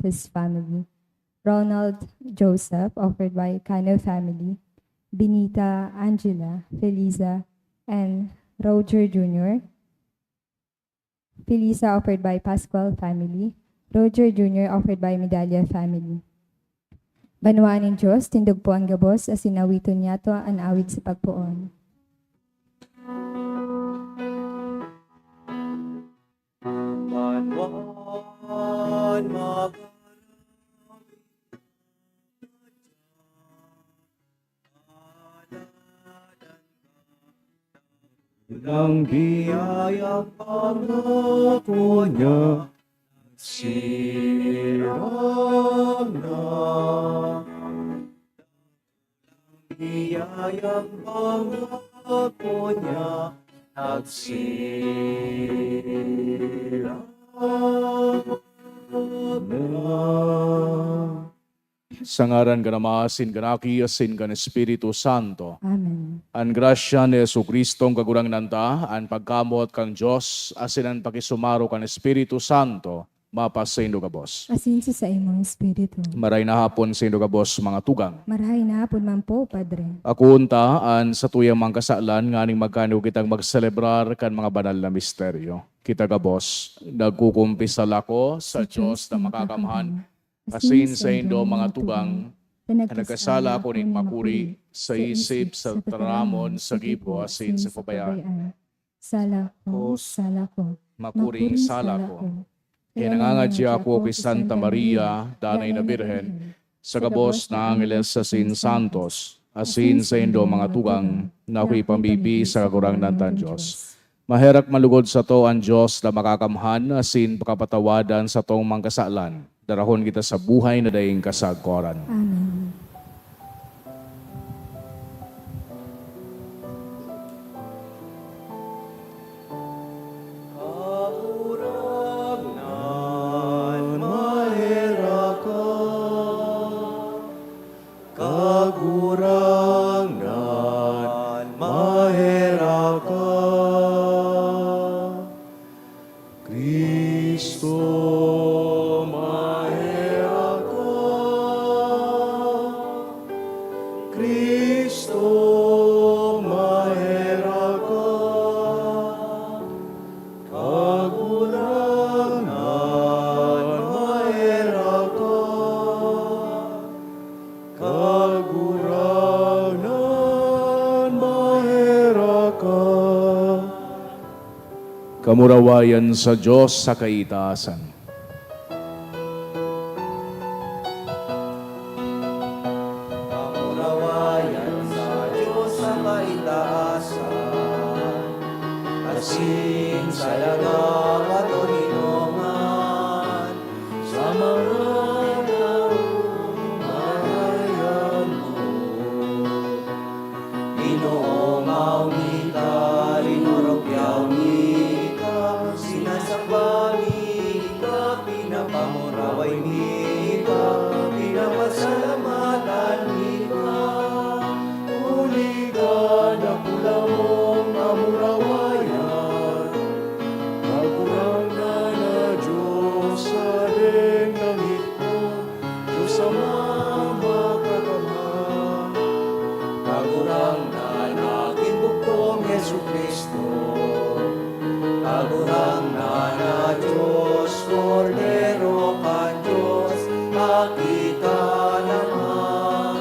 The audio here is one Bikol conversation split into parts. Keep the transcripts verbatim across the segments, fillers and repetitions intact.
his family. Ronald Joseph, offered by Cano family. Benita, Angela, Felisa, and Roger Junior. Felisa, offered by Pascual family. Roger Junior, offered by Medalla family. Banwaan nin Dios, tindog po an gabos, asin awiton niyato an awit sa pagpoon. Banwaan magarawi. Nang biyayang pangako niya, sirang na. Biyayang pangako niya, nagsirang na. Sa ngaran kan Ama, asin kan Aki, asin kan Espiritu Santo. Amen. An grasya ni Jesu-Cristong Kagurangnan ta, an pagkamoot kan Dios, asin an pakisumaro kan Espiritu Santo, mapasaindo gabos. Asin sa saimong espiritu. Maray na hapon saindo gabos, mga tugang. Marahay na hapon man po, Padre. Akoon ta an satuyang mga kasalan nganing magkaniw kitang magselebrar kan mga banal na misteryo. Kita gabos, nagkukumpisal ako sa Diyos na makakamhan, asin saindo, mga tugang, na nagkasala ako nin makuri sa isip, sa tataramon, sa gibo, asin sa kabayaan. Sala ko, sala ko, makuring sala ko. Kaya nangangadya ako ki Santa Maria, Danay na Birhen, sa gabos na angeles asin santos, asin saindo, mga tugang, na ako'y pambibi sa Kagurangnan tang Dios. Maherak man lugod sato an Dios na makakamhan asin pakapatawadan satong mga kasalan. Darahon kita sa buhay na daing kasagkoran. Amen. Kagurangnan, maherak ka. Kagurangnan, maherak ka. Cristo, maherak ka. Cristo, maherak ka. Kagurangnan, maherak ka. Kagurangnan, maherak ka. Kamurawayan sa Dios sa kaitaasan. Kamurawayan sa Dios sa kaitaasan, asin sa daga katoninongan. Sa mga taong marayan mo, Ginoo, maong mi ka, rinorokyaw mi ka, sinasamba mi ka, pinapamuraway mi ka, pinapasalamatan mi ka. Huli kan dakula mong kamurawayan, Kagurangnan na Dios sa langit mo, Dios Ama makakamhan. Kagurangnan na Aki bugtong Jesu-Cristo, Kagurangnan na Dios, Kordero kan Dios, Aki ka naman.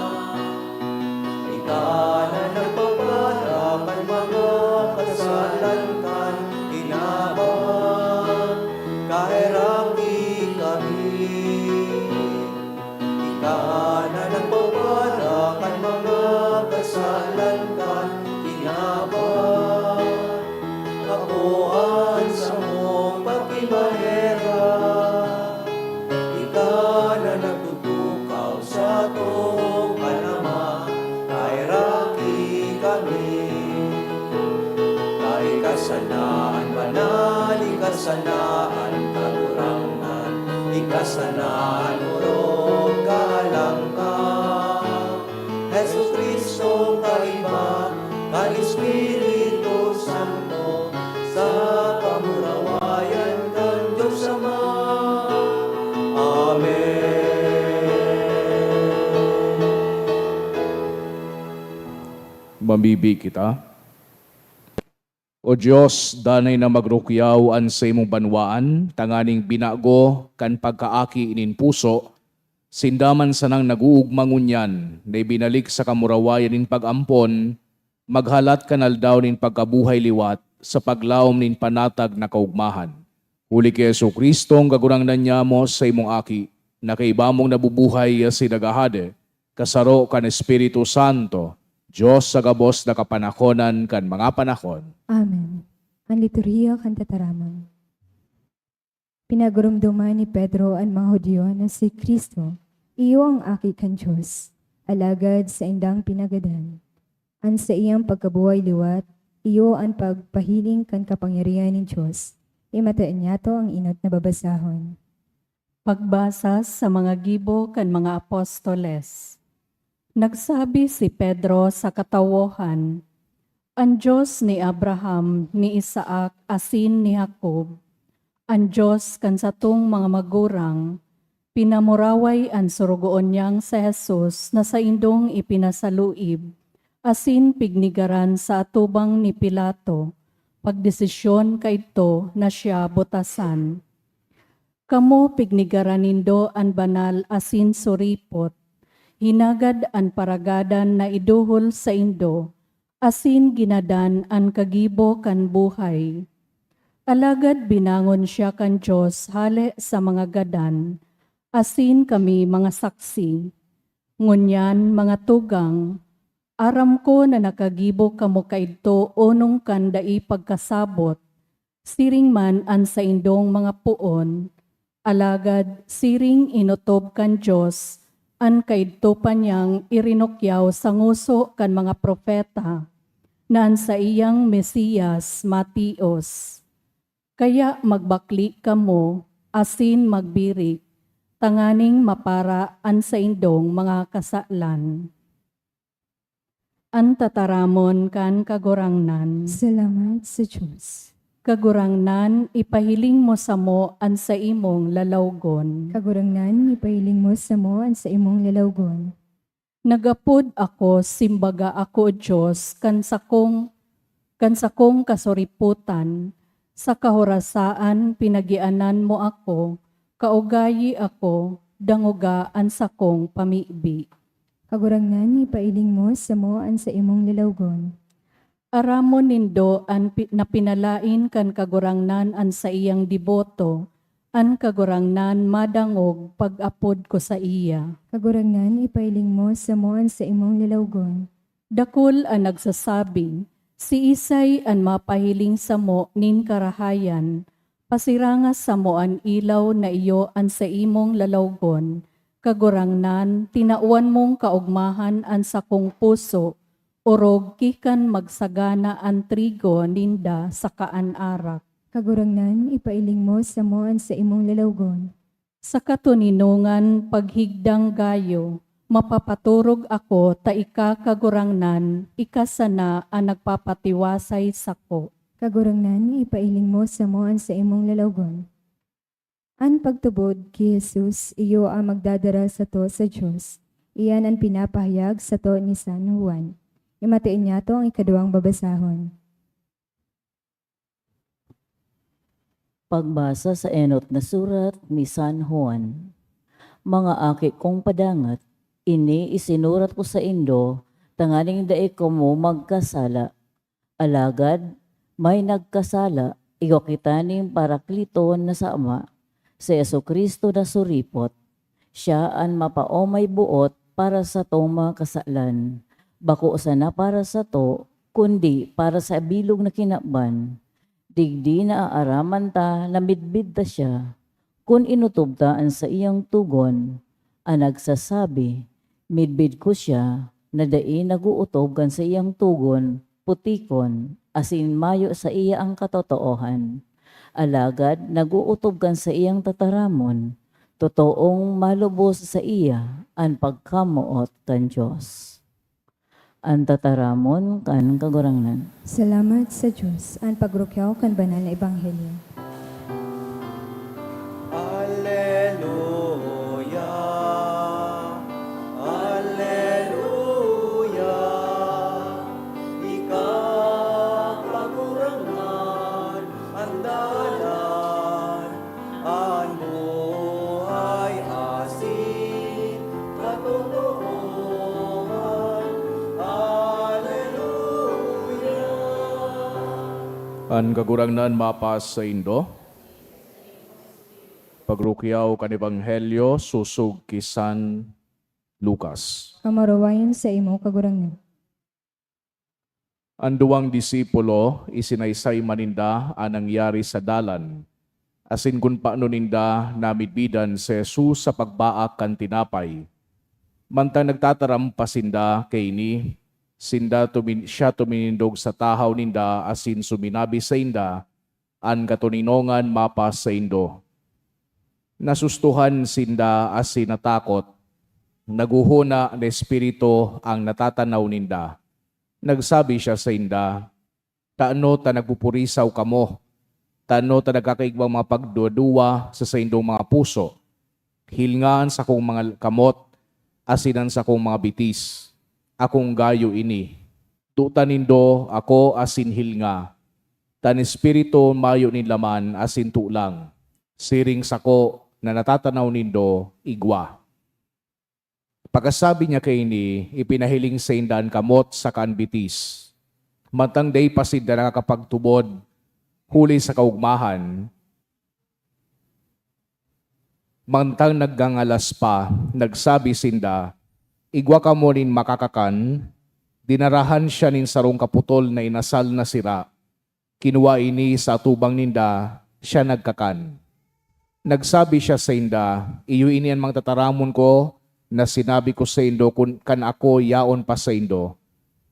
Ika na nagpapara kan mga kasalan kan kinaban, kaheraki kami. Ika na nagpapara kan mga kasalan kan kinaban, akoan samong pakimaherak. Ika na nagtutukaw sa too kan Ama, kaheraki kami. Ika sana an banal, ika sana an Kagurangnan, ika sana an orog kaalang ka. Jesu-Cristo, kaiba kan Espiritu Santo, sa kamurawayan kan Dios Ama. Amen. Mamibi kita. O Dios, danay na magrukyaw an saimong banwaan, tanganing binago kan pagkaaki nin puso, sinda man sanang nag-oogma ngunyan na ibinalik sa kamurawayan nin pag-ampon, maghalat kan aldaw nin pagkabuhay liwat sa paglaom nin panatag na kaogmahan. Huli ki Jesu-Cristo, an Kagurangnan nyamo, saimong Aki, na kaiba mong nabubuhay asin naghahade, kasaro kan Espiritu Santo, Dios sa gabos na kapanahonan kan mga panahon. Amen. An Liturhiya kan Tataramon. Pinagurumduman ni Pedro an mga Judio na si Cristo iyo an Aki kan Dios, alagad saindang pinagadan. An saiyang pagkabuhay liwat, iyo an pagpahiling kan kapangyarihan nin Dios. Imata niyato an enot na babasahon. Pagbasa sa mga gibo kan mga apostoles. Nagsabi si Pedro sa katawohan, "An Dios ni Abraham, ni Isaac, asin ni Jacob, an Dios kan satong mga magurang, pinamuraway an Sorogoon niyang si Jesus na saindong ipinasaluib, asin pignigaran sa atubang ni Pilato, pagdesisyon kaidto na siya butasan. Kamo pignigaran nindo an banal asin suripot, hinagad an paragadan na iduhol saindo, asin ginadan an kagibo kan buhay. Alagad binangon siya kan Dios hale sa mga gadan, asin kami mga saksi. Ngunyan, mga tugang, aram ko na nakagibo kamo kaidto onong kan dai pagkasabot, siring man an saindong mga poon, alagad siring inotob kan Dios an kaidto pa niyang irinukyaw sa ngoso kan mga propeta, na an saiyang Mesias matios. Kaya magbakle kamo asin magbirik, tanganing mapara an saindong mga kasalan." An tataramon kan Kagurangnan. Salamat sa Dios. Kagurangnan, ipahiling mo samo an saimong lalawgon. Kagurangnan, ipahiling mo samo an saimong lalawgon. Nag-apod ako, simbaga ako, Dios, kan sakong, kan sakong kasuripotan, sa kahorasaan pinagianan mo ako, kaugayi ako, dangoga an sakong pamibi. Kagurangnan, ipailing mo samo an saimong lalawgon. Aramon nindo an pi-, na pinalaen kan Kagurangnan an saiyang deboto, an Kagurangnan madangog pag-apod ko saiya. Kagurangnan, ipailing mo samo an saimong lalawgon. Dakul an nagsasabi, "Siisay an mapahiling samo nin karahayan?" Pasiranga samo an ilaw na iyo an saimong lalawgon. Kagurangnan, tinawan mong kaogmahan an sakong puso, orog ki kan magsagana an trigo ninda saka an arak. Kagurangnan, ipailing mo samo an saimong lalawgon. Sa katoninongan, paghigdang gayo, mapapatorog ako ta ika, Kagurangnan, ika sana an nagpapatiwasay sako. Kagurangnan, ipailing mo samo an saimong lalawgon. An pagtubod ki Jesus iyo an magdadara sato sa Dios. Iyan an pinapahayag sato ni San Juan. Imati niyato an ikaduwang babasahon. Pagbasa sa enot na surat ni San Juan. Mga aki kong padangat, ini isinurat ko saindo tanganing dai kamo magkasala. Alagad may nagkasala, igwa kita nin Parakleto na sa Ama, si Jesu-Cristo na suripot. Siya an mapaomay boot para satong mga kasalan, bako sana para sato, kundi para sa bilog na kinaban. Digdi naaaraman ta na midbid ta siya, kun inotob ta an saiyang togon. An nagsasabi, "Midbid ko siya," na dai nag-ootob kan saiyang togon, putikon, asin mayo saiya an katotoohan. Alagad nag-ootob kan saiyang tataramon, totoong malubos saiya an pagkamoot kan Dios. An tataramon kan Kagurangnan. Salamat sa Dios. An pagrukyaw kan banal na ebanghelyo. Alleluia. An Kagurangnan mapasaindo. Pagrukyaw kan Ebanghelyo sosog ki San Lucas. Kamurawayan saimo, Kagurangnan. An duwang disipulo, isinaysay man ninda an nangyari sa dalan, asin kun paano ninda namidbidan si Jesus sa pagbaak kan tinapay. Mantang nagtataram pa sinda kaini, sinda tumin-, siya tuminindog sa tahaw ninda asin suminabi sainda, "An katoninongan mapasaindo." Nasustohan sinda asin natakot. Naghohona na espiritu ang natatanaw ninda. Nagsabi siya sainda, "Tano ta nagpupurisaw kamo? Tano ta nagkakaigbang mga pagduwa-duwa sa saindong mga puso? Hilnga an sakong mga kamot asin an sakong mga bitis. Akong gayo ini. Duta nindo ako asin hilnga, ta an espiritu mayo nin laman asin tulang, siring sako na natatanaw nindo igwa." Pagkasabi niya kaini, ipinahiling sainda an kamot saka an bitis. Mantang dai pa sinda nakakapagtubod, huli sa kaugmahan, mantang nagngangalas pa, nagsabi sinda, "Igwa kamo nin makakakan." Dinarahan siya nin sarong kaputol na inasal na sira. Kinua ini sa atubang ninda, siya nagkakan. Nagsabi siya sainda, "Iyo ini an mga tataramon ko na sinabi ko saindo kun kan ako yaon pa saindo.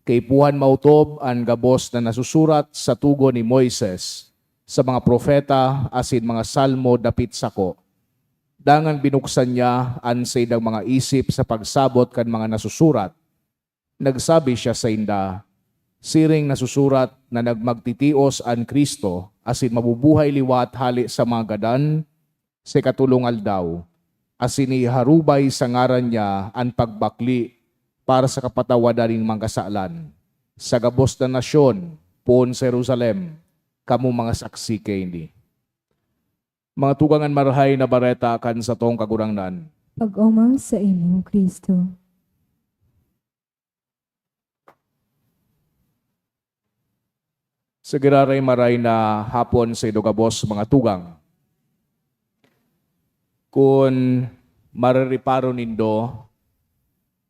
Kaipuhan maotob an gabos na nasusurat sa tugon ni Moises, sa mga propeta, asin mga salmo dapit sako." Dangan binuksan niya an saindang mga isip sa pagsabot kan mga nasusurat. Nagsabi siya sainda, "Siring nasusurat na nagmagtitios an Cristo asin mabubuhay liwat hale sa mga gadan sa ikatolong aldaw, asin iharubay sa ngaran niya an pagbakle para sa kapatawadan nin mga kasalan. Sa gabos na nasyon, poon sa Jerusalem, kamo mga saksi kaini." Mga tugang, an Marahay na Bareta kan satong Kagurangnan. Pag-oma saimo, Cristo. Sa giraray maray na hapon saindo gabos, mga tugang. Kun marereparo nindo,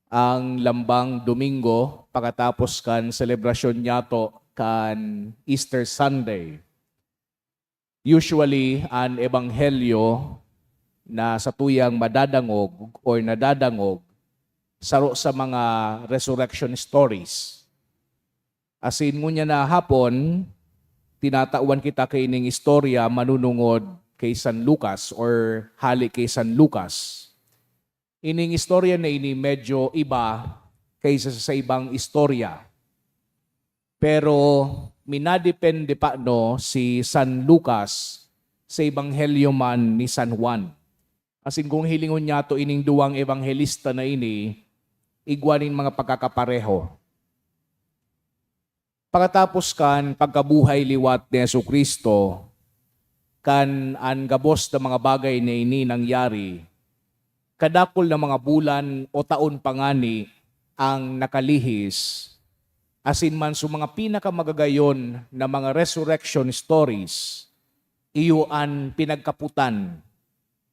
ang lambang Domingo, pakatapos kan selebrasyon niyato kan Easter Sunday, usually, an ebanghelyo na satuyang madadangog or nadadangog, saro sa mga resurrection stories. Asin ngunyan na hapon, tinatawan kita kaining istorya manunungod kay San Lucas or hale kay San Lucas. Ining istorya na ini medyo iba kaysa sa ibang istorya. Pero minadepende pa, no, si San Lucas sa Ebanghelyo man ni San Juan. Asin kung hilingon niyato ining duwang ebanghelista na ini, igwa nin mga pagkakapareho. Pakatapos kan pagkabuhay liwat ni Jesu-Cristo, kan an gabos na mga bagay na ini nangyari, kadakul na mga bulan o taon pa ngani ang nakalihis, asin man sa mga pinakamagagayon na mga resurrection stories, iyo an pinagkaputan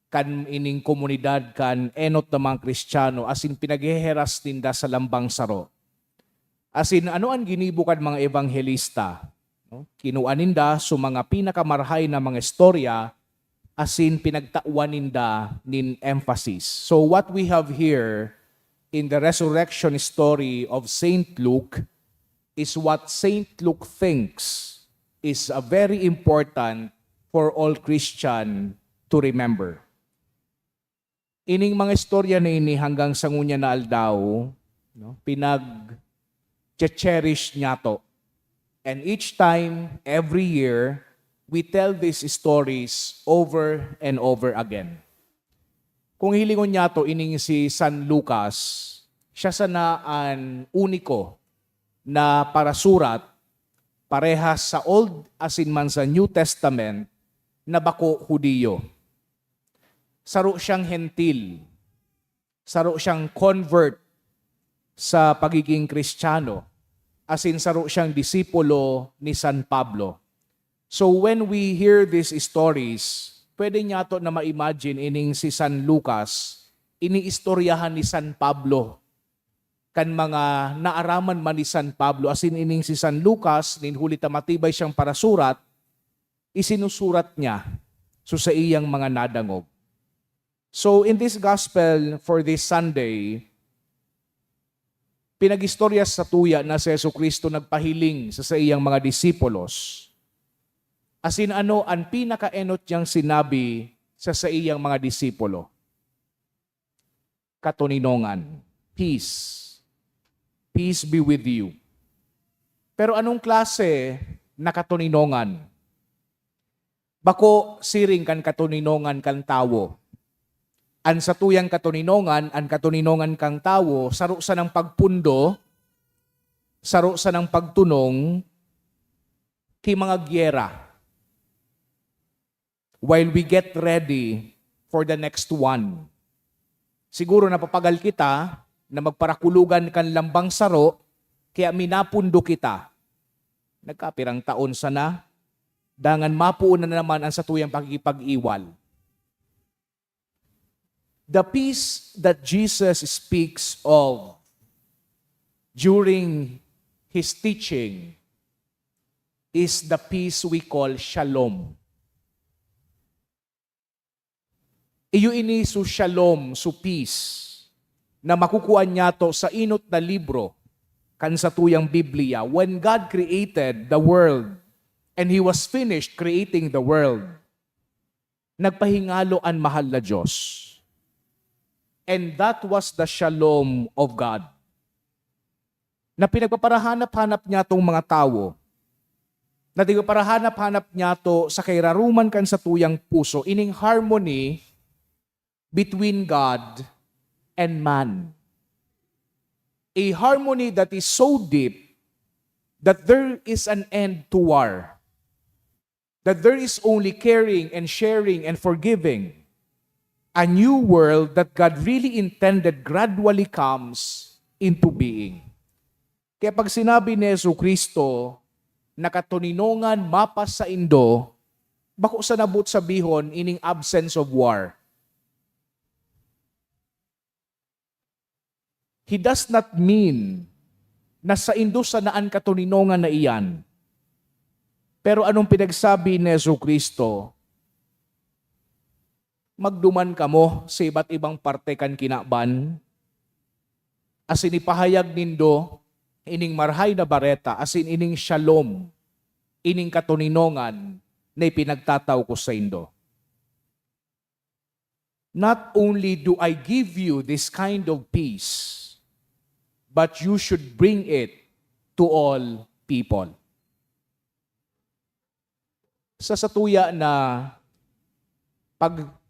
kan ining komunidad kan enot na mga Kristiyano asin pinagheheras ninda sa lambang saro. Asin ano an ginibo kan mga ebanghelista? No? Kinua ninda so mga pinakamarahay na mga istorya asin pinagtawan ninda nin emphasis. So what we have here in the resurrection story of Saint Luke is what Saint Luke thinks is a very important for all Christian to remember. Ining mga istorya na ini hanggang sa ngunyan na aldaw, no, pinag-cherish niyato. And each time, every year, we tell these stories over and over again. Kung hilingon niyato, ining si San Lucas, siya sana an uniko na parasurat parehas sa Old asin man sa New Testament na bako Judio. Saro siyang Hentil, saro siyang convert sa pagiging Kristiyano, asin saro siyang disipulo ni San Pablo. So when we hear these stories, pwede niyato na ma-imagine ining si San Lucas, iniistoryahan ni San Pablo kan mga naaraman man ni San Pablo, asin ining si San Lucas, nin huli ta matibay siyang parasurat, isinusurat niya so saiyang mga nadangog. So in this gospel for this Sunday, pinag-istorya satuya na si Jesu-Cristo nagpahiling sa saiyang mga disipulos, asin ano an pinakaenot niyang sinabi sa saiyang mga disipulo? Katoninongan. Peace. Peace be with you. Pero anong klase na katoninongan? Bako siring kan katoninongan kan tawo. An satuyang katoninongan, an katoninongan kan tawo, saro sanang pagpundo, saro sanang pagtunong ki mga gyera, while we get ready for the next one. Siguro napapagal kita na magparakulogan kan lambang saro, kaya minapundo kita. Nagkapirang taon sana, dangan mapoon na naman an satuyang pakikipag-iwal. The peace that Jesus speaks of during his teaching is the peace we call shalom. Iyo ini su shalom, su peace, na makukuha niyato sa inot na libro kan satuyang Biblia. When God created the world and He was finished creating the world, nagpahingalo an mahal na Diyos. And that was the shalom of God. Na pinagpaparahanap-hanap niya tong mga tawo, na tigpaparahanap-hanap niya to sa kairaruman kan satuyang puso, ining harmony between God and man. A harmony that is so deep that there is an end to war, that there is only caring and sharing and forgiving. A new world that God really intended gradually comes into being. Kaya pag sinabi ni Jesu-Cristo na katoninongan mapasaindo, bako sana boot sabihon ining absence of war. He does not mean na saindo sana an katoninongan na iyan. Pero anong pinagsabi ni Jesu-Cristo? Magduman kamo sa iba't ibang parte kan kinaban, asin ipahayag nindo ining Marahay na Bareta, asin ining shalom, ining katoninongan na ipinagtatao ko saindo. Not only do I give you this kind of peace, but you should bring it to all people. Sa satuya na pag-selebrar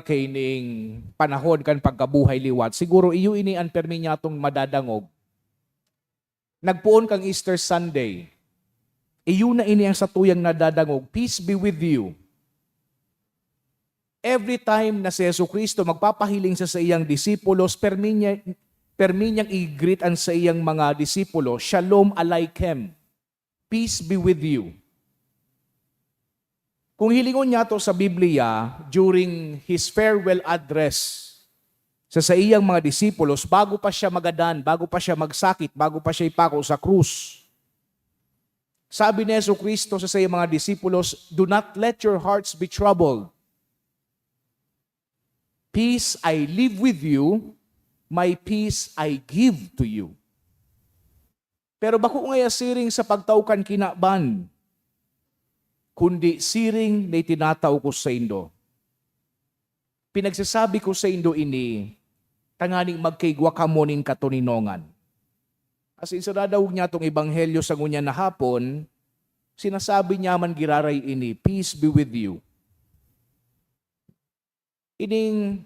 kaining panahon kan pagkabuhay liwat, siguro iyo ini an permi niyatong madadangog. Nagpoon kang Easter Sunday. Iyo na ini ang satuyang nadadangog, "Peace be with you." Every time na si Jesu-Cristo magpapahiling sa saiyang disipulos, permi niya, permi niyang i-greet an saiyang mga disipulo, "Shalom Aleichem." Peace be with you. Kung hilingon niyato sa Biblia, during his farewell address sa saiyang mga disipulos, bago pa siya magadan, bago pa siya magsakit, bago pa siya ipako sa krus, sabi ni Jesu-Cristo sa saiyang mga disipulos, "Do not let your hearts be troubled. Peace I leave with you, my peace I give to you." Pero bako ngaya siring sa pagtao kan kinaban, kundi siring na itinatao ko saindo. Pinagsasabi ko saindo ini, tanganing magkaigwa kamo nin katoninongan. Asin sa dadangog niyatong ebanghelyo sa ngunyan na hapon, sinasabi niya man giraray ini, "Peace be with you." Ining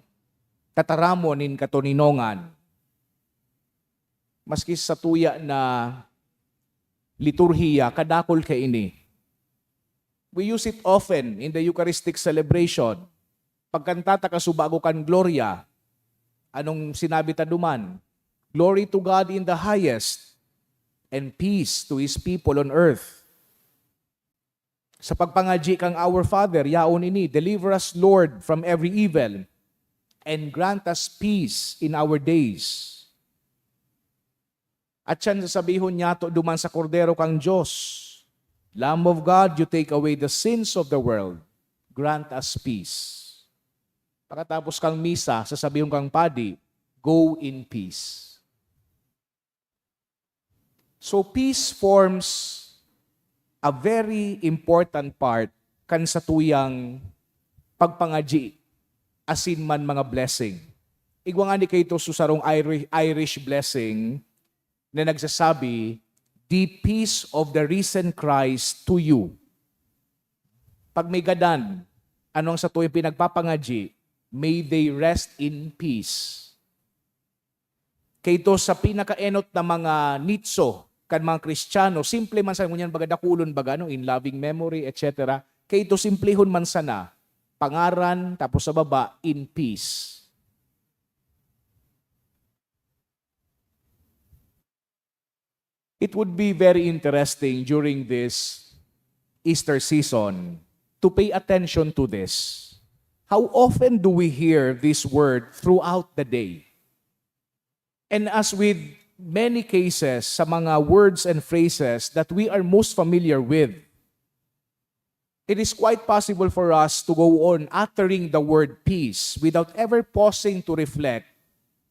tataramon nin katoninongan, maski sa tuya na liturhiya, kadakul kaini. We use it often in the Eucharistic celebration. Pagkanta ta kasubago kan Gloria, anong sinabi ta duman? "Glory to God in the highest, and peace to His people on earth." Sa pagpangadyi kang Our Father, yaon ini, "Deliver us, Lord, from every evil, and grant us peace in our days." At siyan sasabihon niyato duman sa Kordero kan Dios, "Lamb of God, you take away the sins of the world. Grant us peace." Pakatapos kang misa, sasabihon kang padi, "Go in peace." So, peace forms a very important part kan satuyang pagpangadyi asin man mga blessing. Igwa ngani kaito sa sarong Iri-, Irish blessing na nagsasabi, "The peace of the risen Christ to you." Pag may gadan, ano ang satuyang pinagpapangadyi? "May they rest in peace." Kaito sa pinakaenot na mga nitso kan mga Kristiyano, simple man sa ngunyan, baga dakulon, baga, no, in loving memory, et cetera. Kaito simplehon man sana, pangaran, tapos sa baba, "In peace." It would be very interesting during this Easter season to pay attention to this. How often do we hear this word throughout the day? And as with many cases sa mga words and phrases that we are most familiar with, it is quite possible for us to go on uttering the word peace without ever pausing to reflect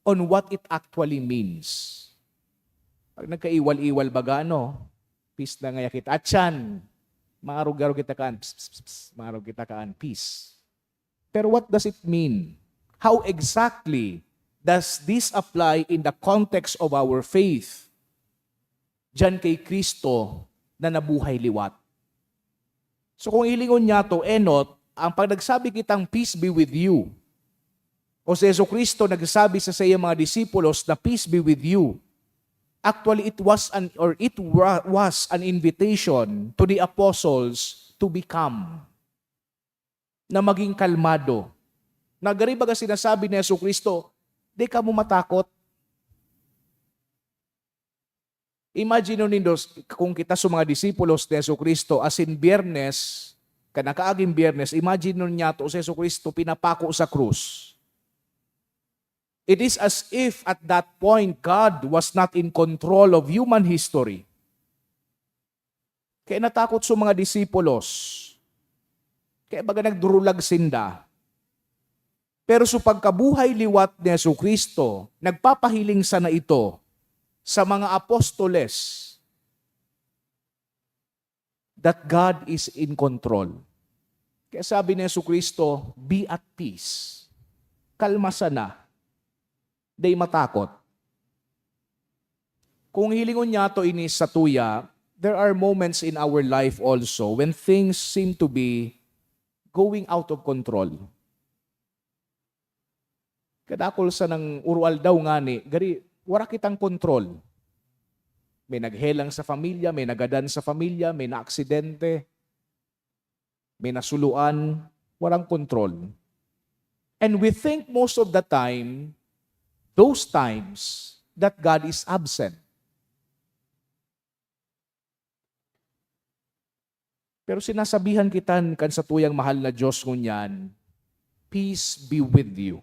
on what it actually means. Pag nagkaiwal-iwal baga, ano, peace na ngaya kita. Atyan, maarog-arog kita kaan, ps, ps, ps, ps, maarog kita kaan, peace. Pero what does it mean? How exactly does this apply in the context of our faith? Diyan kay Cristo na nabuhay liwat. So kung hilingon niyato, enot, ang pag nagsabi kitang, "Peace be with you," o si Jesu-Cristo nagsasabi sa saiyang mga disipulos na, "Peace be with you," actually, it was an, or it wa-, was an invitation to the apostles to be calm, na maging kalmado. Na gari baga sinasabi ni Jesu-Cristo, "Di kamo matakot." Imagine nindo, kung kita sa mga disipulos ni Jesu-Cristo, asin Biyernes, kan nakaaging Biyernes, imagine niyato si Jesu-Cristo pinapako sa krus. It is as if at that point, God was not in control of human history. Kaya natakot sa mga disipulos. Kaya baga nagdurulag sinda. Pero sa pagkabuhay liwat ni Jesu-Cristo, nagpapahiling sana ito sa mga apostoles that God is in control. Kaya sabi ni Jesu-Cristo, "Be at peace." Kalma sana. Dai matakot. Kung hilingon niyato ini satuya, there are moments in our life also when things seem to be going out of control. Kadakul sanang uroaldaw ngani, gari, wara kitang kontrol. May naghelang sa pamilya, may nagadan sa pamilya, may naaksidente, may nasuluan, warang kontrol. And we think most of the time, those times, that God is absent. Pero sinasabihan kita kan satuyang mahal na Diyos ngunyan, "Peace be with you."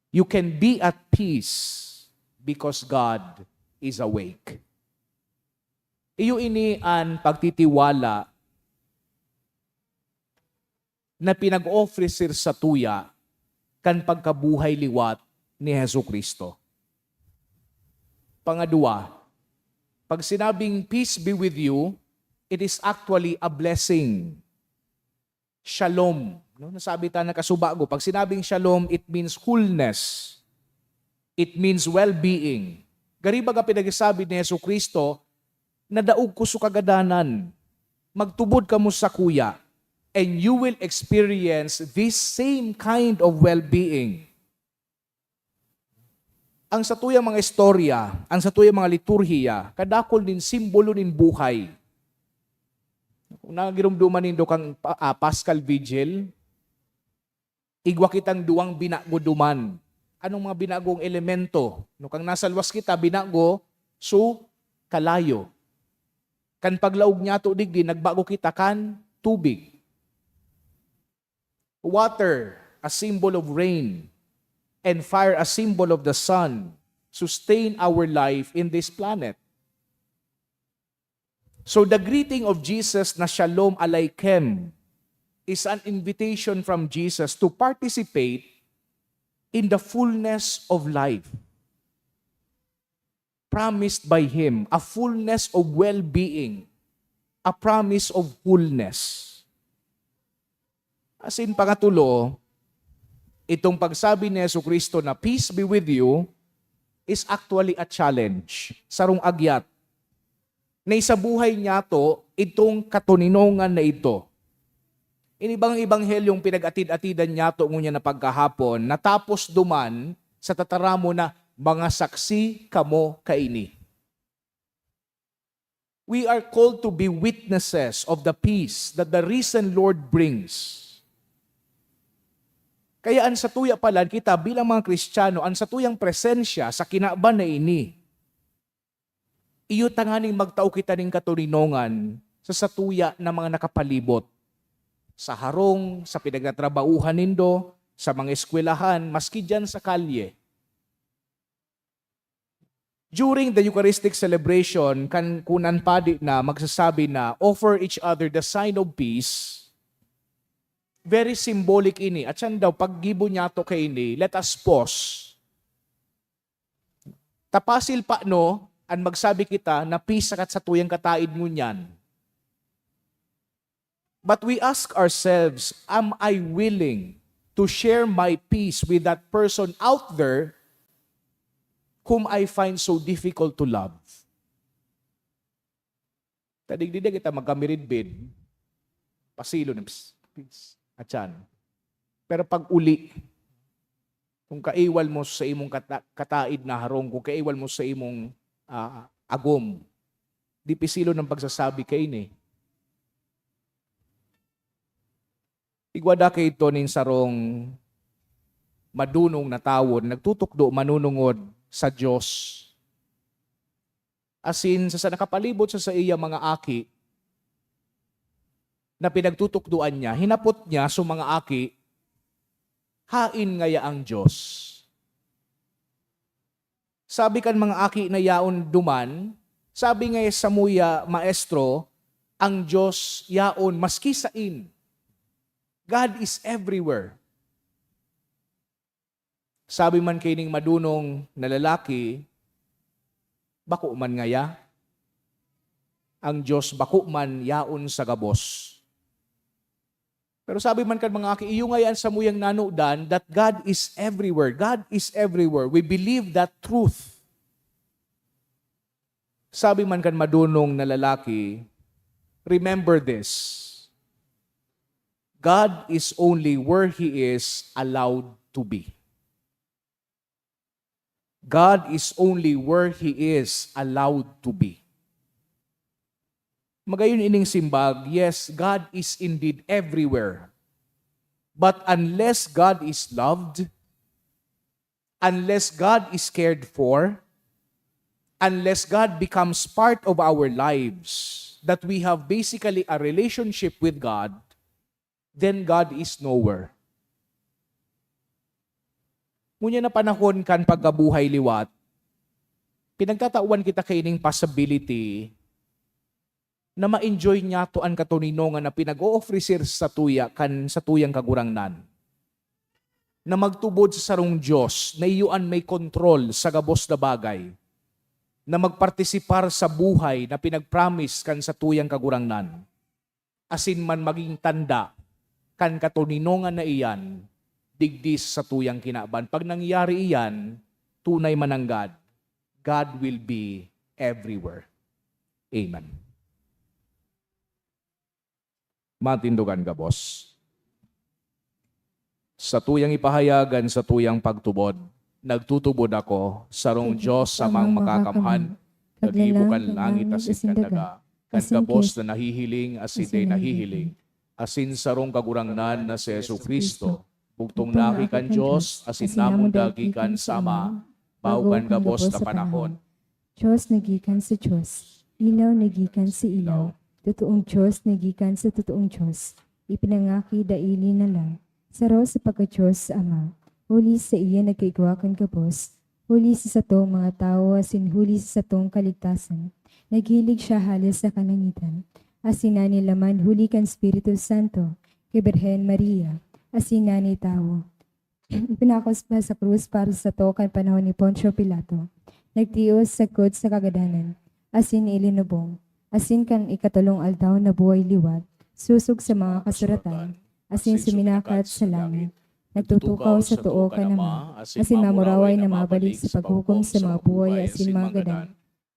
You can be at peace because God is awake. Iyo ini an pagtitiwala na pinag-ofrecer satuya kan pagkabuhay liwat ni Jesu-Cristo. Pangadwa, pag sinabing, "Peace be with you," it is actually a blessing. Shalom. No? Nasabi ta na kasubago. Pag sinabing shalom, it means wholeness. It means well-being. Gari baga pinagsasabi ni Jesu-Cristo, "Nadaog ko sa kagadanan." Magtubod kamo sakuya, and you will experience this same kind of well-being. Ang satuyang mga istorya, ang satuyang mga liturhiya, kadakul nin simbolo nin buhay. Kung nagirumduman nindo kan pa-, ah, Paschal Vigil, igwa kitang duwang binago duman. Anong mga binagong elemento? No, kang nasa luwas kita, binago, so, kalayo. Kan paglaog niyato digdi, nagbago kita kan tubig. Water, a symbol of rain, and fire, a symbol of the sun, sustain our life in this planet. So the greeting of Jesus na Shalom Aleichem is an invitation from Jesus to participate in the fullness of life promised by Him, a fullness of well-being, a promise of wholeness. As in, pangatulo, itong pagsabi ni Jesu Cristo na, "Peace be with you," is actually a challenge, sarong agyat, na isabuhay niyato itong katoninongan na ito. Ini bang ebanghelyong pinag-atid-atidan niyato ngunyan na pagkahapon, natapos duman sa tataramon na, "Mga saksi kamo kaini." We are called to be witnesses of the peace that the risen Lord brings. Kaya an satuya palan, kita bilang mga Kristiyano, an satuyang presensya sa kinaban na ini, iyo tanganing magtao kita nin katoninongan sa satuya na mga nakapalibot, sa harong, sa pinagtatrabahuhan nindo, sa mga eskwelahan, maski diyan sa kalye. During the Eucharistic celebration, kan kunan padi na magsasabi na, "Offer each other the sign of peace," very symbolic ini. At siyan daw, paggibo niyato kaini, let us pause. Tapasil pa, no, an magsabi kita na peace sa kat-, satuyang kataid ngunyan. But we ask ourselves, "Am I willing to share my peace with that person out there whom I find so difficult to love?" Tadigdi kita magkamiridbid, pasilon, "Psst, psst, atyan." Pero pag uli, kung kaiwal mo sa imong kata-, kataid na harong, kung kaiwal mo sa imong, ah, agom, di pisilon ang pagsasabi kaini. Igwa da kaidto nin sarong madunong na tawo na nagtutukdo manunungod sa Dios. Asin sa, sa nakapalibot sa saiya mga aki na pinagtutukdoan niya, hinapot niya sa mga aki, "Hain ngaya ang Dios?" Sabi kan mga aki na yaon duman, sabi ngaya samuya, "Maestro, ang Dios yaon maski sain. God is everywhere." Sabi man kaining madunong na lalaki, "Bako man ngaya? Ang Dios bako man yaon sa gabos." Pero sabi man kan mga aki, "Iyo ngaya an samuyang nanodan, that God is everywhere. God is everywhere. We believe that truth." Sabi man kan madunong na lalaki, "Remember this. God is only where He is allowed to be. God is only where He is allowed to be." Magayon ining simbag, yes, God is indeed everywhere. But unless God is loved, unless God is cared for, unless God becomes part of our lives, that we have basically a relationship with God, then God is nowhere. Ngunyan na panahon kan pagkabuhay liwat, pinagtatawan kita kaining possibility na ma-enjoy niyato an katoninongan na pinag-o-ofrecer sa tuya kan satuyang Kagurangnan, na magtubod sa sarong Dios na iyo an may kontrol sa gabos na bagay, na magpartisipar sa buhay na pinag-promise kan satuyang Kagurangnan, asin man magin tanda kan katoninongan na iyan digdi sa satuyang kinaban. Pag nangyari iyan, tunay mananggad, God will be everywhere. Amen. Matindogan gabos. Satuyang ipahayag an satuyang pagtubod, nagtutubod ako, sarong Diyos Amang Makakamhan, naghibo kan langit asin kan daga, kan gabos na nahihiling asin dai nahihiling, asin sarong Kagurangnan na si Jesu-Cristo, bugtong na aki kan Diyos asin namundag gikan sa Ama, bago kan gabos na panahon. Diyos na gikan sa Diyos. Ilaw na gikan sa ilaw, totoong Dios na gikan sa totoong Dios, ipinangaki daili na lang, saro sa pagka-Dios sa Ama. Huli saiya nagkaigwa kan gabos, huli sa satong mga tawo asin huli sa satong kaligtasan. Naghilig siya hale sa kalangitan, asin nanilaman huli kan Espiritu Santo, ki Birhen Maria, asin nani tawo. Ipinakos pa sa krus para sa sato kan panahon ni Poncio Pilato. Nagtios sagkod sa kagadanan, asin ilinubong, asin kan ikatolong aldaw nabuhay liwat, sosog sa mga kasuratan, asin suminakat sa langit. Nagtutukaw sa too kan Ama, asin mamuraway na mabalik sa paghukom sa mga buhay asin mga gadan.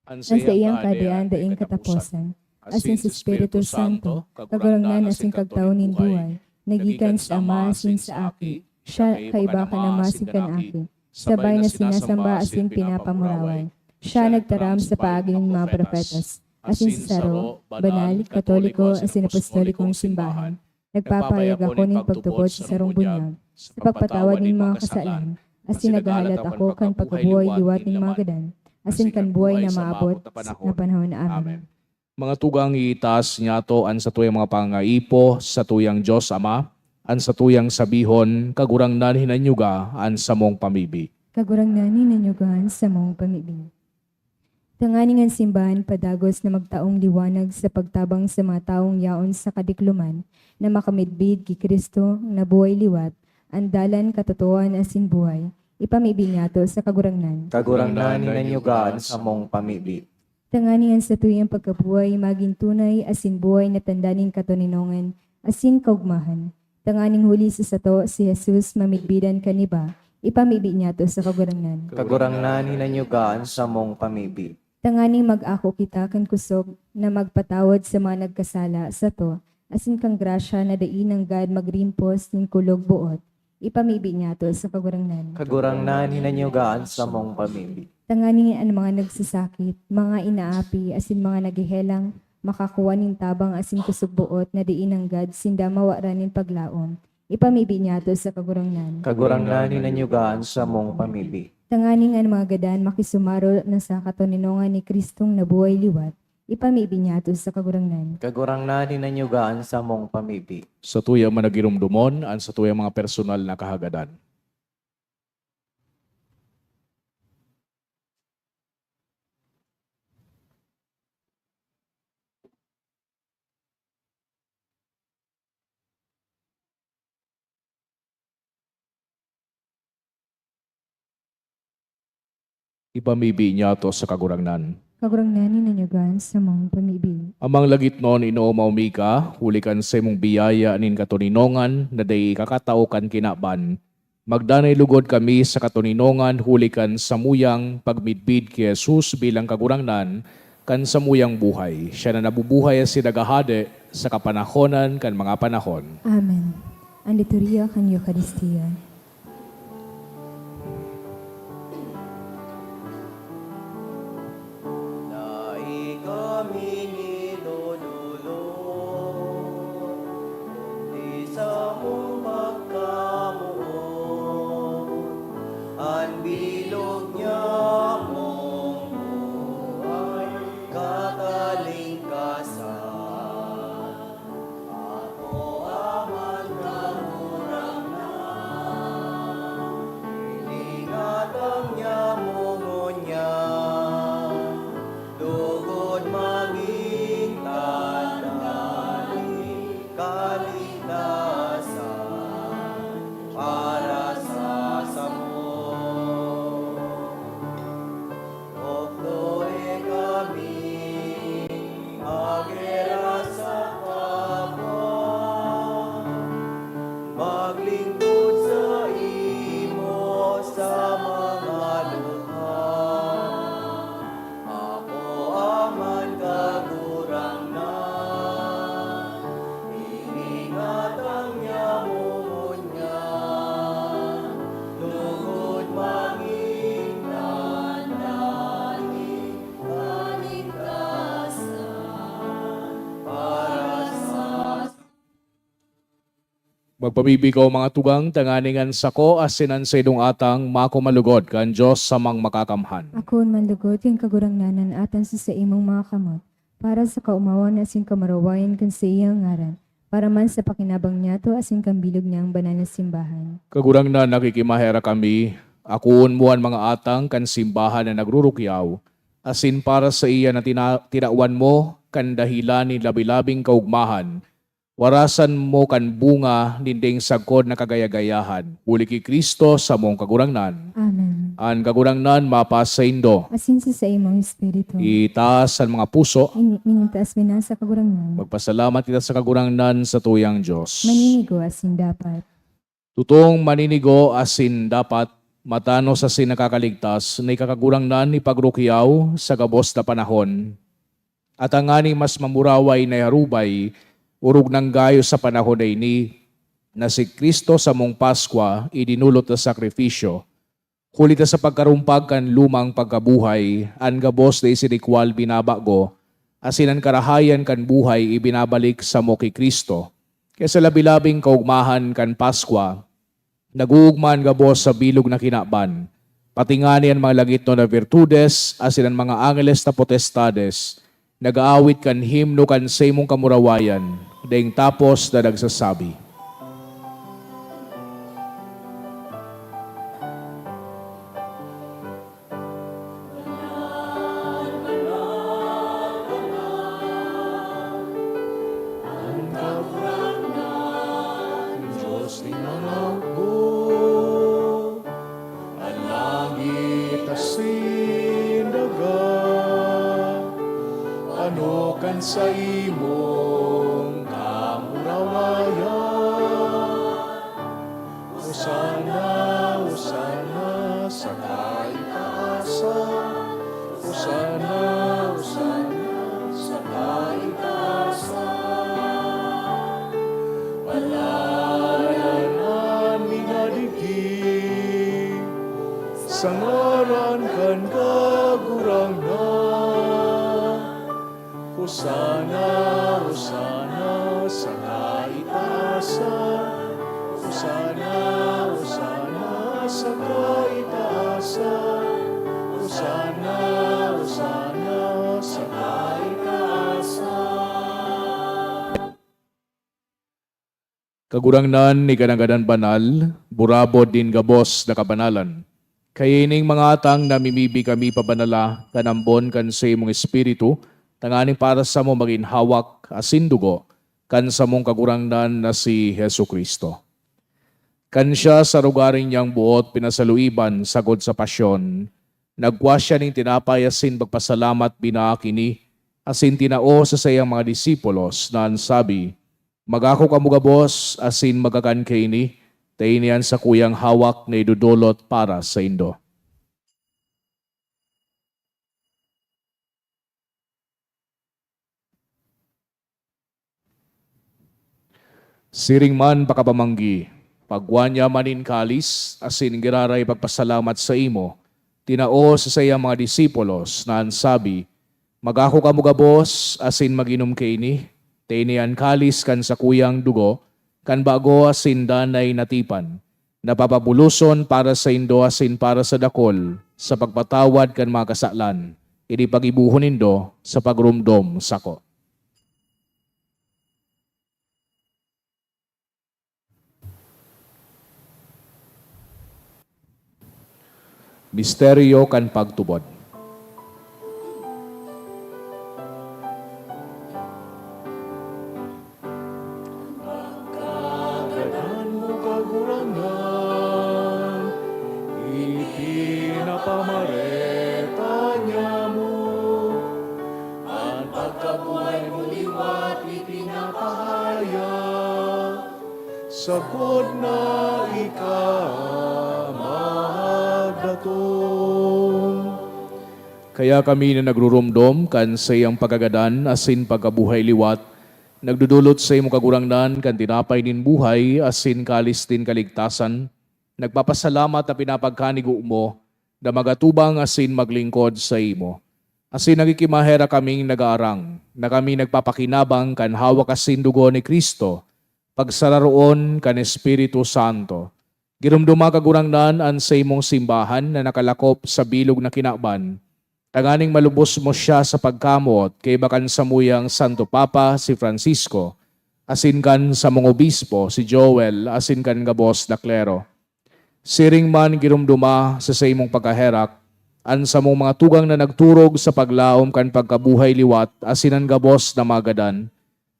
An saiyang kahadean daing kataposan, asin sa Espiritu Santo, Kagurangnan asin Kagtao nin buhay, na gikan sa Ama asin sa Aki. Siya kaiba kan Ama asin kan Aki, sabay na sinasamba asin pinapamuraway. Siya nagtaram sa paagi nin mga propetas, asin sa saro, banal, katoliko, asin apostolikong simbahan. Nagpapahayag ako nin pagtubod sa sarong bunyag, sa pagpatawad nin mga kasalan, asin naghahalat ako kan pagkabuhay liwat nin mga gadan, asin kan buhay na maabot na panahon. Amen. Mga tugang, iitaas niyato an satuyang mga pangangaipo sa satuyang Dios Ama, an satuyang sabihon, Kagurangnan, hinanyuga an samong pamibi. Kagurangnan, hinanyuga an samong pamibi. Tanganing an simbahan padagos na magtaong liwanag sa pagtabang sa mga tawong yaon sa kadikloman na makamidbid ki Cristo na buhay liwat, an dalan, katotoohan asin buhay, ipamibi niyato sa Kagurangnan. Kagurangnan, hinanyuga an samong pamibi. Tanganing an satuyang pagkabuhay magin tunay asin buhay na tanda nin katoninongan asin kaogmahan. Tanganing huli sa sato si Jesus mamidbidan kan iba, ipamibi niyato sa Kagurangnan. Kagurangnan, hinanyuga an samong pamibi. Tanganing mag-ako kita kan kosog na magpatawad sa mga nagkasala sato, asin kan grasya na dai nanggad magrimpos nin kulog boot, ipamibi niyato sa Kagurangnan. Kagurangnan, hinanyuga an samong pamibi. Tanganing an mga nagsasakit, mga inaapi, asin mga naghehelang, makakuha nin tabang asin kosog boot na dai nanggad sinda mawaran nin paglaom, ipamibi niyato sa Kagurangnan. Kagurangnan, hinanyuga an samong pamibi. Tanganing an mga gadan makisumaro na sa katoninongan ni Cristong nabuhay liwat, ipamibi niyato sa Kagurangnan. Kagurangnan, hinanyuga an samong pamibi. Satuya man na giromdomon an satuyang mga personal na kahagadan. Ipamibi niyato sa Kagurangnan. Kagurangnan, hinanyuga an samong pamibi. Amang langitnon, inoomaw mi ka, huli kan saimong biyaya nin katoninongan na dai ikakatao kan kinaban. Magdanay lugod kami sa katoninongan huli kan samuyang pagmidbid ki Jesus bilang Kagurangnan kan samuyang buhay. Siya na nabubuhay asin naghahade sa kapanahonan kan mga panahon. Amen. An liturhiya kan Eukaristia. Dai kami nidodolon, kundi samong pagkamoot, an bilog niyamong buhay, katalingkasan. Ako aman, Kagurangnan, ilingatang niya mo ngunyan, lugod magin tanda nin kaligtasan para sa samo. Tukdoe kami, maghera sa kapwa, maglingkod saimo sa mga luha. Ako aman, Kagurangnan, ilingatang niya mo ngunyan, lugod magin tanda nin kaligtasan para sa Magpamibi kamo, mga tugang, tanganing an sako asin an saindong atang makuman lugod kan Dios Samang Makakamhan. Akoon man lugod kan Kagurangnan an atang sa saimong mga kamot, para sa kaomawan asin kamurawayan kan saiyang ngaran, para man sa pakinabang niyato asin kan bilog niyang banal na simbahan. Kagurangnan, nakikimaherak kami, akoon mo an mga atang kan simbahan na nagrurukyaw, asin para saiya na tina-, tinawan mo kan dahelan nin labi-labing kaogmahan, warasan mo kan bunga ninding sagkod na kagaya-gayahan. Huli ki Cristo, samong Kagurangnan. Amen. An Kagurangnan mapasaindo. Asin sa saimong espiritu. Itaas an mga puso. Ini-, minitaas mi na sa Kagurangnan. Magpasalamat kita sa Kagurangnan, sa tuyang Dios. Maninigo asin dapat. Tutong maninigo asin dapat, matanos asin nakakaligtas, na ika Kagurangnan ipagrukyaw sa gabos na panahon. At tanganing mas mamuraway na iharubay, orog nang gayo sa panahon na ini, na si Cristo samong Paskwa idinolot na sakrifisyo, huli ta sa pagkarumpag kan lumang pagkabuhay, an gabos na isinikwal binabago, asin an karahayan kan buhay ibinabalik samo ki Cristo. Kaya sa labi-labing kaogmahan kan Paskwa, nag-oogma an gabos sa bilog na kinaban, pati ngani an mga langitnon na virtudes asin an mga angeles na potestades, nag-aawit kan himno kan saimong kamurawayan, daing tapos na nagsasabi, "An Kagurangnan, Dios nin mga hukbo, an langit asin daga, ano kan saimong kamurawayan. Hosanna, Hosanna sa kaitaasan. Hosanna, Hosanna sa kaitaasan. Palayanan mi na digdi sa ngaran kan Kagurangnan. Hosanna, Hosanna sa kaitaasan. Hosanna, Hosanna sa kaitaasan. Hosanna, Hosanna sa kaitaasan." Kagurangnan, ika na gadan banal, burabod nin gabos na kabanalan. Kaya ining mga atang namimibi kami pabanala kan ambon kan saimong Espiritu, tanganing para samo magin hawak asin dugo kan samong Kagurangnan na si Jesu-Cristo. Kan siya sa arogaring niyang boot pinasaluiban sagkod sa pasyon, nagkua siya nin tinapay asin pagpasalamat, binaak ini, asin tinao sa saiyang mga disipulos, na an sabi, "Magako kamo gabos asin magkakan kaini, ta ini an sakuyang hawak na idodolot para saindo." Siring man pakapamanggi, pagkua niya man nin kalis asin giraray pagpasalamat saimo, tinao sa saiyang mga disipulos, na an sabi, "Magako kamo gabos asin mag-inom kaini, ta ini an kalis kan sakuyang dugo kan bago asin danay na tipan, na papabuloson para saindo asin para sa dakul sa pagpatawad kan mga kasalan. Ini paggibohon nindo sa pagromdom sako." Misteryo kan pagtubod. Kagadan mo, Kagurangnan, ipinapamareta niamo. An pagkabuhay mo liwat ipinapahayag, sagkod na ika magdatong. Kaya kami na nagruromdom kan saiyang pagkagadan asin pagkabuhay liwat, nagdodolot saimo, Kagurangnan, kan tinapay nin buhay asin kalis nin kaligtasan, nagpapasalamat na pinapagkanigo mo na magatubang asin maglingkod saimo. Asin nagkikimaherak kaming nagaarang na kami nagpapakinabang kan hawak asin dugo ni Cristo, pagsararoon kan Espiritu Santo. Giromdoma, Kagurangnan, an saimong simbahan na nakalakop sa bilog na kinaban, tanganing malubos mo siya sa pagkamoot kaiba kan samuyang Santo Papa, si Francisco, asin kan samong obispo, si Joel, asin kan gabos na klero. Siring man, giromdoma sa saimong pagkaherak an samong mga tugang na nagturog sa paglaom kan pagkabuhay liwat asin an gabos na mga gadan,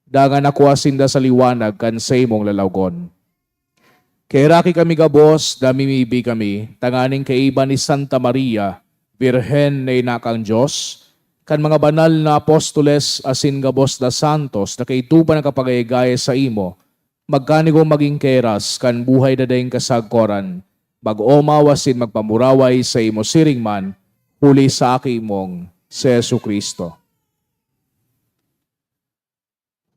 dangan nakua sinda sa liwanag kan saimong lalawgon. Kaheraki kami gabos, namimibi kami, tanganing kaiba ni Santa Maria, Birhen na ina kan Dios, kan mga banal na apostoles asin gabos na santos na kaidto pa nakapagayagaya saimo, magkanigong magin keras kan buhay na daing kasagkoran, mag-omaw asin magpamuraway saimo siring man, huli sa Aki mong si Jesu-Cristo.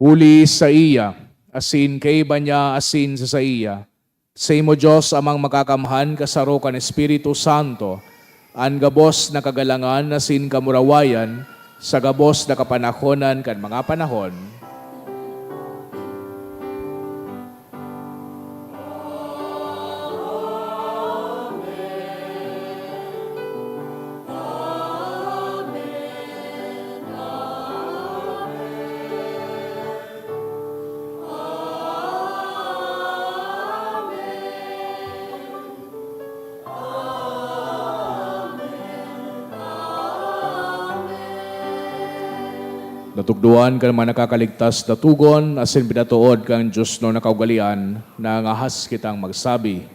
Huli saiya, asin kaiba niya, asin sa saiya, saimo, Dios Amang Makakamhan, kasaro kan Espiritu Santo, an gabos na kagalangan asin kamurawayan, sa gabos na kapanahonan kan mga panahon. Natukdoan kan mga nakakaligtas na togon asin pinatood kan diosnon na kaugalean, nangangahas kitang magsabi.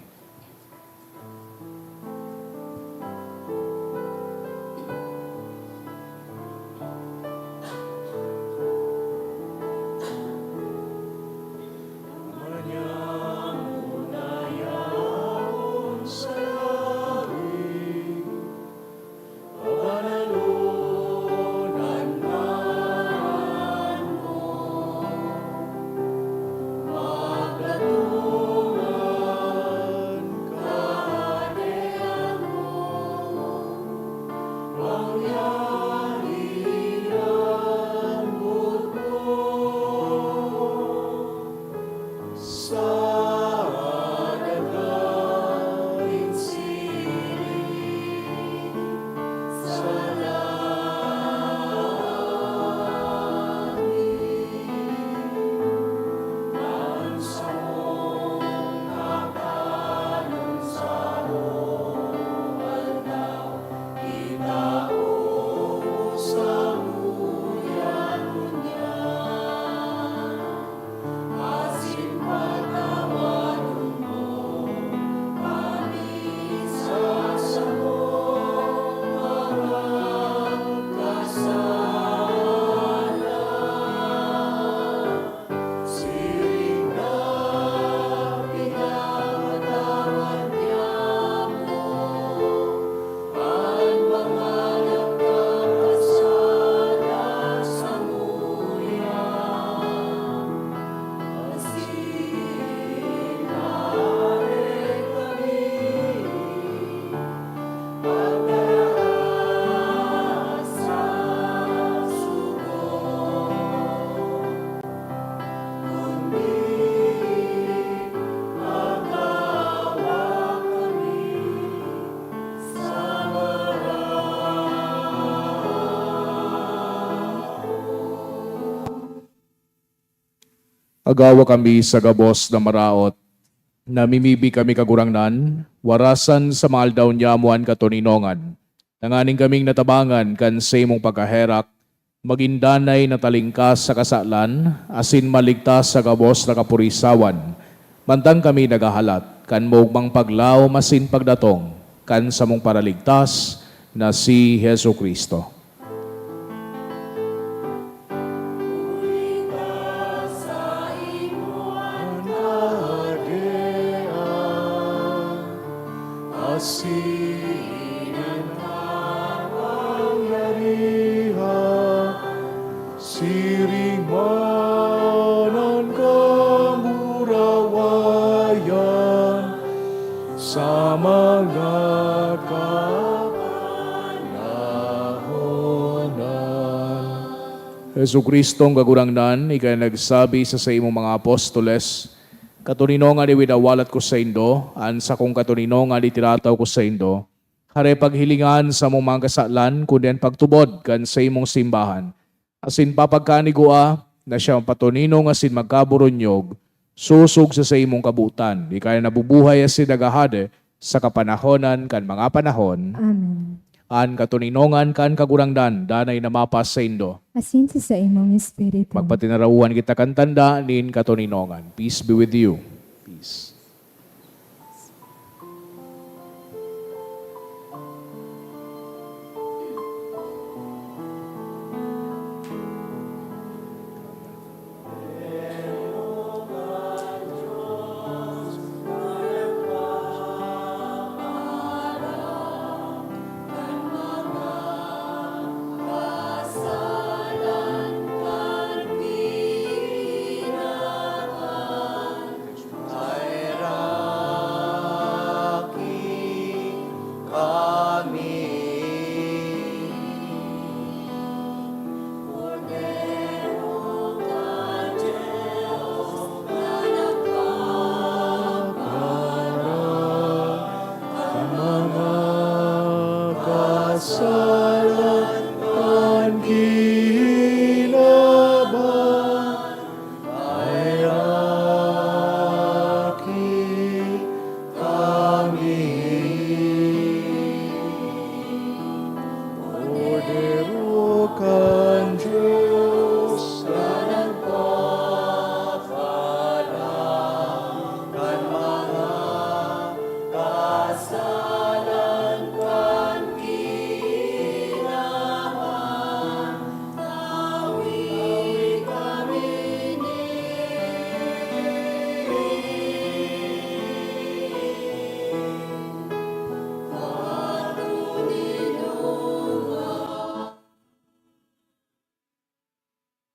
Agawa kami sa gabos na maraot. Namimibi kami, Kagurangnan, warasan sa mga aldaw niyamo an katoninongan, tanganing kaming natabangan kan saimong pagkaherak, magin danay na talingkas sa kasalan, asin maligtas sa gabos na kapurisawan, mantang kami naghahalat kan maogmang paglaom asin pagdatong kan samong Paraligtas na si Jesu-Cristo. Asin an kapangyarihan, siring man an kamurawayan sa mga kapanahonan. Jesu-Cristong Kagurangnan, ika nagsabi sa saimong mga apostoles, "Katoninongan iwinawalat ko saindo, an sakong katoninongan itirataw ko saindo." Hare paghilingan sa among mga kasalan, kundi an pagtubod kan saimong simbahan. Asin papagkanigua na siya mapatoninong asin magkaburunyog, sosog sa saimong kabotan, ika na nabubuhay asin naghahade sa kapanahonan kan mga panahon. Amen. An katoninongan kan Kagurangnan danay na mapas saindo. Asin sa saimong espiritu. Magpatinarawan kita kan tanda nin katoninongan. Peace be with you. Peace.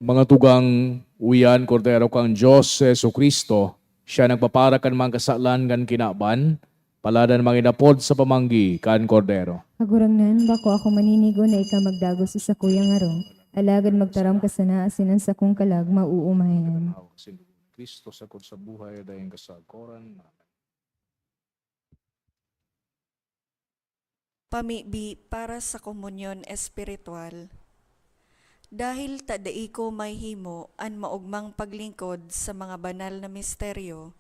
Mga tugang, uya an Kordero kan Dios, si Jesu-Cristo, siya nagpapara kan mga kasalan kan kinaban, paladan manginapod sa pamanggi kan Kordero. Kagurangnan, bako ako maninigo na ika magdagos sa sakuyang harong, alagad magtaram ka sana asin an sakong kalag maoomayan. Hawak sin dugo ni Cristo, sagkod sa buhay, daing kasagoran. Amen. Pamibi para sa komunyon espiritual. Dahil ta dai ko mahimo an maogmang paglingkod sa mga banal na misteryo,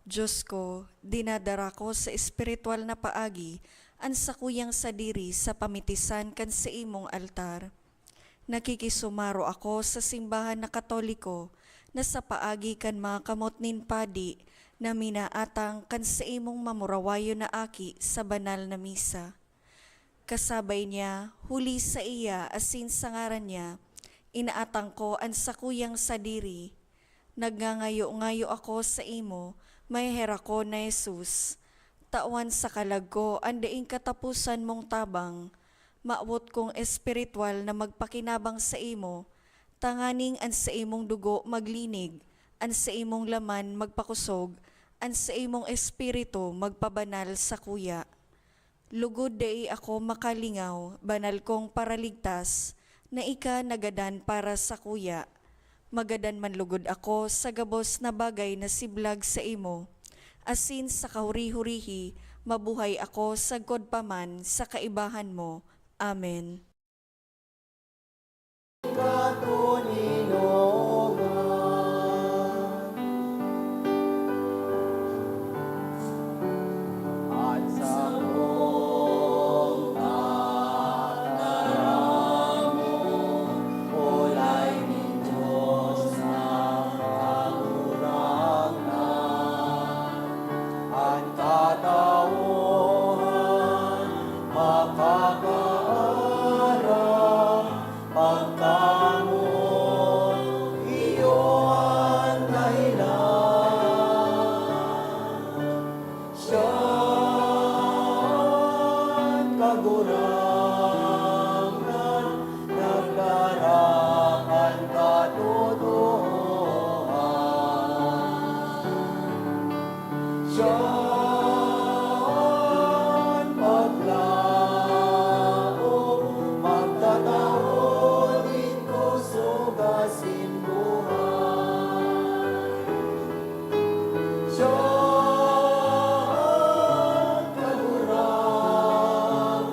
Dios ko, dinadara ko sa espiritual na paagi an sakuyang sadiri sa pamitisan kan saimong altar. Nakikisumaro ako sa simbahan na Katoliko na sa paagi kan mga kamot nin padi na minaatang kan saimong mamurawayon na aki sa banal na misa. Kasabay niya, huli saiya asin sa ngaran niya, inaatang ko an sakuyang sadiri. Nagngangayo-ngayo ako saimo, maheherakon na Jesus. Tawan sa kalag ko an daing kataposan mong tabang. Mawot kong espiritual na magpakinabang saimo, tanganing an saimong dugo maglinig, an saimong laman magpakosog, an saimong espiritu magpabanal sakuya. Lugod dai ako makalingaw, banal kong Paraligtas, na ika nagadan para sakuya. Magadan man lugod ako sa gabos na bagay na siblag saimo, asin sa kahuri-hurihi mabuhay ako sagkod pa man sa kaibahan mo. Amen. An katauhan makakaaram, pagkamoot iyo an dahilan. Siya an Kagurangnan, nagdara kan katotoohan. Diyan paglaom, magtatao nin kusog asin buhay. Diyan kagurang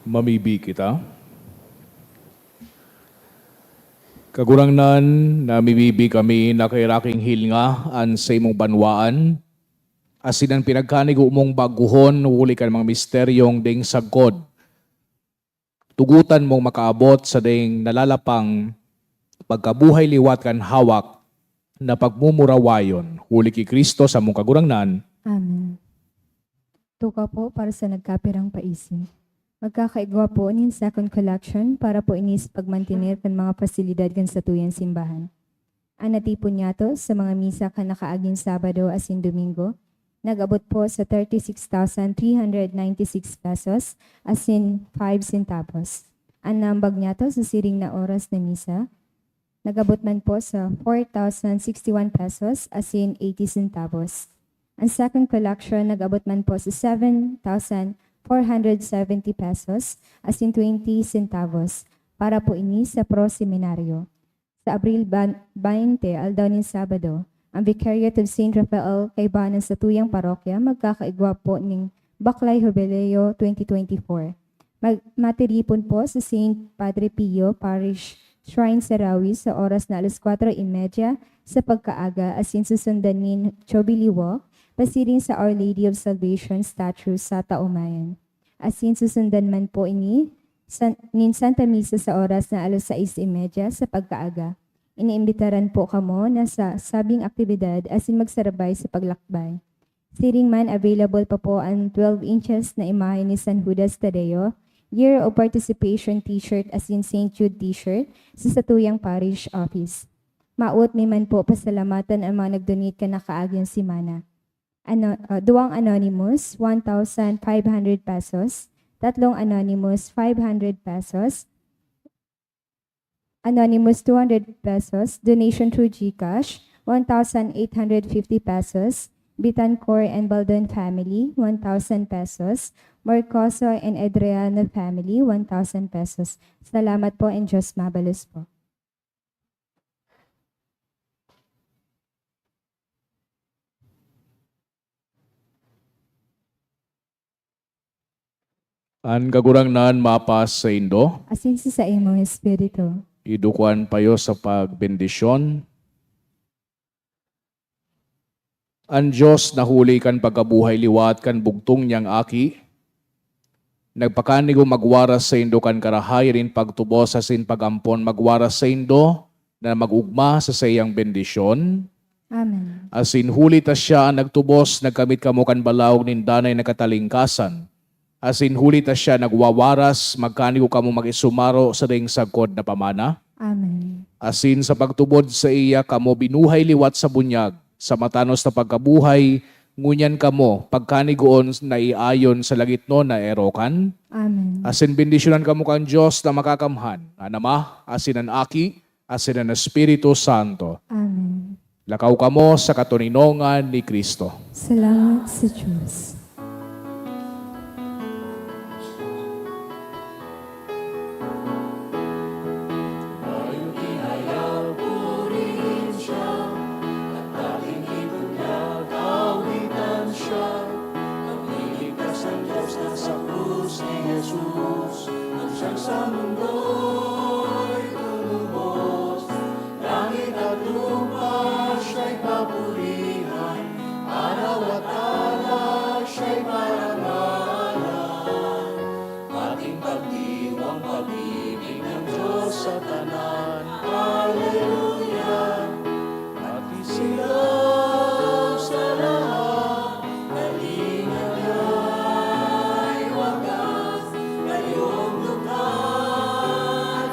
Mamibi kita. Kagurangnan, namibibi kami na kairaking hilnga an saimong banwaan, asin an pinagkanigo mong baguhon huli kan mga misteryong ding sagkod. Tugotan mong makaabot sa ding nalalapang pagkabuhay liwat kan hawak na pagmumurawayon, huli ki Cristo samong Kagurangnan. Amen. Tukaw po para sa nagkapirang paisi. Magkakaigwa po nin second collection para po ini sa pagmantener kan mga pasilidad kan satuyang simbahan. An natipon niyato sa mga misa kan nakaaging Sabado asin Domingo, nag-abot po sa thirty-six thousand three hundred ninety-six pesos asin five centavos. An naambag niyato sa siring na oras na misa, nag-abot man po sa four thousand sixty-one pesos asin eighty centavos. An second collection nag-abot man po sa seven thousand four hundred seventy pesos asin twenty centavos para po ini sa Pro Seminario. Sa Abril ban-, baynte, aldaw nin Sabado, ang Vicariate of Saint Raphael kaiba ng satuyang parokya magkakaigwa po ning Baklay Jubileo twenty twenty-four. Mag-, matiripon po sa Saint Padre Pio Parish Shrine sa Rawi sa oras na alas kwatro y media sa pagkaaga asin susundan nin Jubilee Walk pasiring sa Our Lady of Salvation statue sa Taumayan. Asin susundan man po ini san-, nin Santa Misa sa oras na alas sais y media sa pagkaaga. Iniimbitaran po kamo na sa sabing aktibidad asin magsarabay sa paglakbay. Siring man, available pa po an twelve inches na imahe ni San Judas Tadeo, Year of Participation T-shirt asin Saint Jude T-shirt sa satuyang parish office. Maot mi man po pasalamatan an mga nag-donate kan nakaaging semana. Ano, ah, duwang anonymous, one thousand five hundred pesos. Tatlong anonymous, five hundred pesos. Anonymous, two hundred pesos. Donation through GCash, one thousand eight hundred fifty pesos. Bitancor and Baldon family, one thousand pesos. Morcoso and Adriano family, one thousand pesos. Salamat po and Diyos mabalos po. An Kagurangnan mapasaindo. Asin sa saimong espiritu. Idukwan payo sa pagbendisyon. An Dios na huli kan pagkabuhay liwat kan bugtong niyang Aki, nagpakanigo magwaras saindo kan karahayan nin pagtubos asin pag-ampon magwaras saindo na mag-ogma sa saiyang bendisyon. Amen. Asin huli ta siya an nagtubos, nagkamit kamo kan balaog nin danay na katalingkasan. Asin huli ta siya nagwawaras, magkanigo kamo mag-isumaro sa daing sagkod na pamana. Amen. Asin sa pagtubod saiya kamo binuhay liwat sa bunyag, sa matanos na pagkabuhay, ngunyan kamo pagkanigoon na iayon sa lagitnon na erokan. Amen. Asin bendisyonan kamo kan Dios na Makakamhan, an Ama, asin an Aki, asin an Espiritu Santo. Amen. Lakaw kamo sa katoninongan ni Cristo. Salamat sa Diyos. Langit at lupa siya'y papurihan, araw at alak siya'y parangalan. Ating pagdiwang pag-ibig ng Diyos sa tanan. Hallelujah! At isigaw sa lahat, kalinga niya'y wagas, kayong lugha at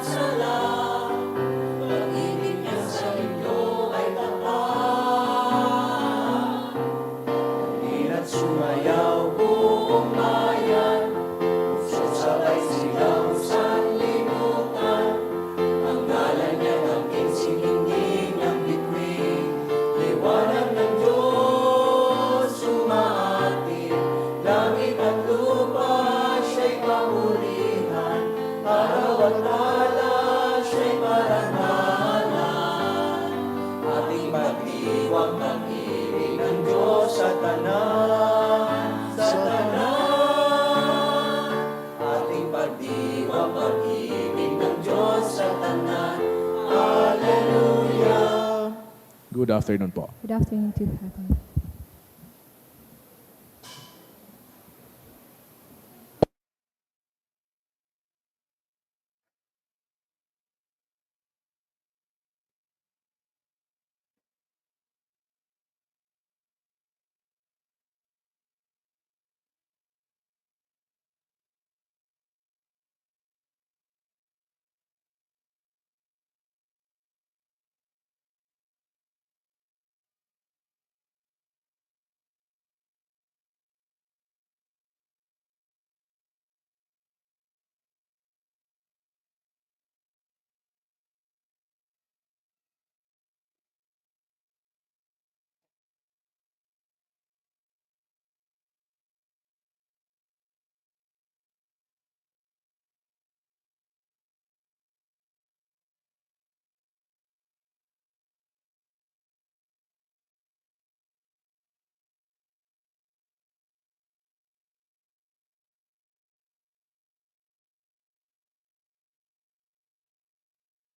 Good afternoon po. Good afternoon to you, Father.